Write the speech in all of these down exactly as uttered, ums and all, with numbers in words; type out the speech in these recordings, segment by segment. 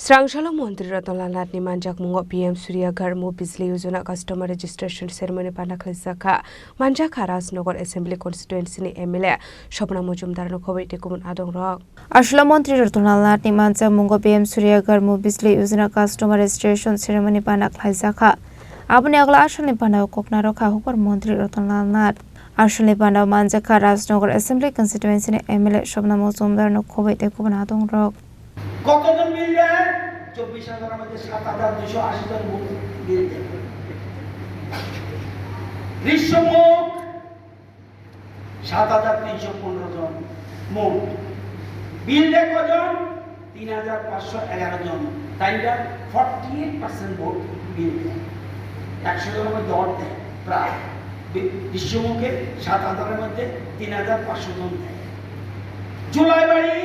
Srangsalo Montri Ratan Lal Nathni manjakmungo P M Surya Ghar Muft Bijli Yojana Customer Registration Ceremony panda khlaijak kha. Manjak kha Rajnagar Assembly Constituency ni M L A Swapna Majumdar no khobwi tei kubun adongrok. Aswla Montri Ratan Lal Nathni manjakmungo P M Surya Ghar Muft Bijli Yojana Customer Registration Ceremony panda khlaijak kha. Aboni yagulo aswlni panda o koknai rok kha hukbar Montri Ratan Lal Nath. Aswlni panda o manjak kha Rajnagar Assembly Constituency ni M L A Swapna Majumdar no khobwi tei kubun adongrok. কতজন বিল দেয়? চব্বিশ হাজারের মধ্যে সাত হাজার দুশো আশি জন বিল দেয়। গ্রীষ্মমুখ সাত হাজার তিনশো পনেরো জন মোট। বিল দেয় কজন? তিন হাজার পাঁচশো এগারো জন। তাই না? ফর্টি এইট পার্সেন্ট ভোট বিল দেয়। একশো জনের মধ্যে অর্ধেক প্রায়। বি-, গ্রীষ্মমুখে সাত হাজারের মধ্যে তিন হাজার পাঁচশো জন দেয়। জুলাই বাড়ি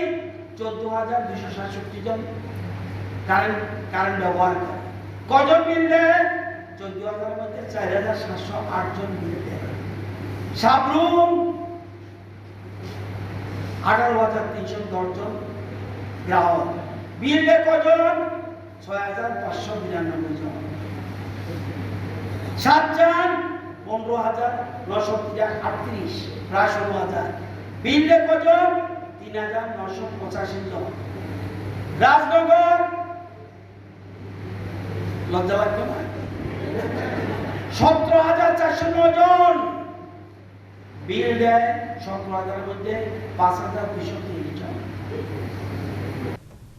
চোদ্দ হাজার দুইশো সাতষট্টি জন কারেন্ট, কারেন্ট ব্যবহার করে। কজন বিল দেয়? চোদ্দ হাজারের মধ্যে চার হাজার সাতশো আট জন বিল দেয়। সাবরুম আঠারো হাজার তিনশো দশ জন গ্রাহক। বিল দেয় কজন? ছয় হাজার পাঁচশো বিরানব্বই জন। সাতচান পনেরো হাজার নশো আটত্রিশ, প্রায় ষোলো হাজার। বিল দেয় কজন? তিন হাজার নশো পঁচাশি জন। রাজনগর, লজ্জা লাগবে না? সতেরো হাজার চারশো নয় জন। বিল দেয় সতেরো হাজারের মধ্যে পাঁচ হাজার দুইশো তিরিশ জন।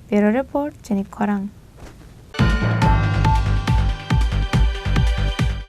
Bureau Report, Chini Khorang.